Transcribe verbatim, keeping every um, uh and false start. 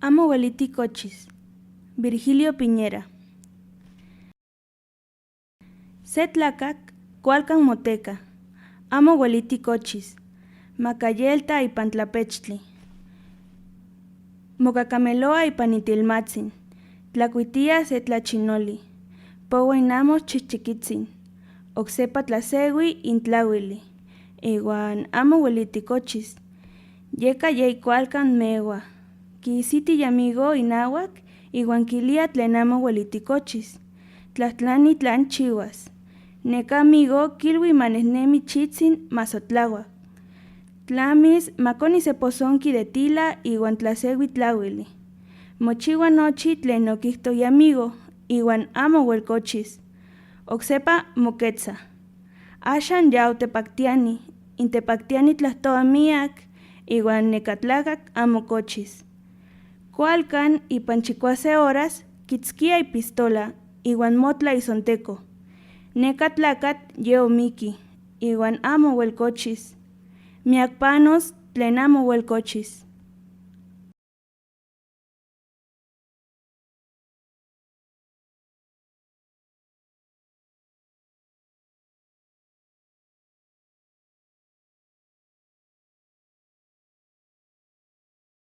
Amo weliti kochis. Virgilio Piñera. Se tlakatl kualkan moteka, amo weliti kochis, makayelta ipan tlapechtli. Mokakameloa ipan itilmatsin, tlakuitia se tlachinoli, powe inamos chijchikitsin, oksepa tlasewi intlauili, iwan amo weliti kochis. Yeka yei kualkan mewa, kisiti iamigo inauak iwan kilia tlen amo weliti kochis. Tlajtlani tlan chiwas. Neka amigo kilwi ma nejnemi chitsin ma sotlauak. Tlamis ma koni se posonki de tila iwan tlasewi tlauili. Mochiwa nochi tlen okijto iamigo iwan amo wel kochis. Oksepa moketsa. Axan ya otepaktiani, intepaktiani tlajtoa miak, iwan neka tlakatl amo kochis. Kualkan ipan chikuase horas kitskia ipistola iwan motla isonteko. Neka tlakatl ye omiki, iwan amo wel kochis. Miak panos tlen amo wel kochis.